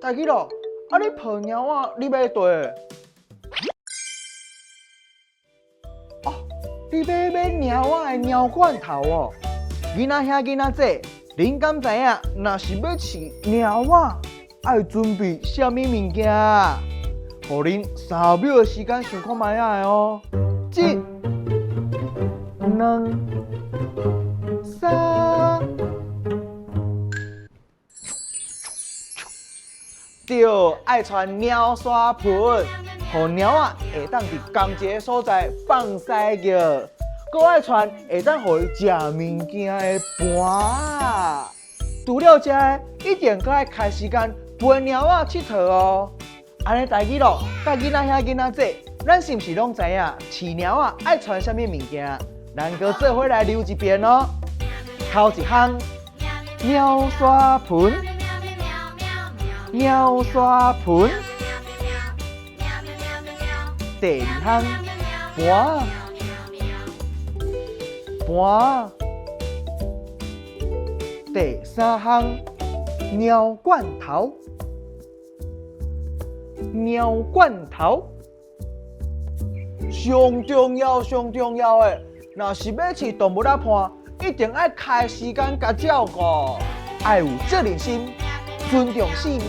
大吉咯，啊你抱貓仔，你欲佗？哦，你欲買貓仔的貓罐頭哦。囡仔兄囡仔姊，恁敢知影？若是欲飼貓仔，愛準備啥物物件？予恁3秒的時間想看覓仔哦。一、兩、三。對，愛揣貓砂盆，予貓仔會當佇仝一个所在放屎尿，閣愛揣會當予伊食物件的盤仔。除了這个，一定閣愛開時間陪貓仔𨑨迌哦。按呢大吉咯，佮囡仔兄囡仔姊，咱是毋是攏知影飼貓仔愛揣啥物物件？咱閣做伙來溜一遍哦。頭一項，貓砂盆。貓砂盆，第二項，盤盤，第三項，貓罐頭，貓罐頭，上重要上重要的，若是欲飼動物仔伴，一定愛開時間共照顧，愛有責任心。尊重生命，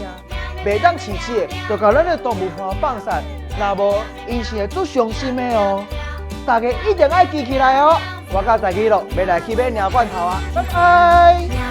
袂當飼飼的就共咱的動物伴放殺，若無𪜶是會足傷心的哦。大家一定愛記起來哦。我佮大家咯，欲來去買貓罐頭啊，拜拜。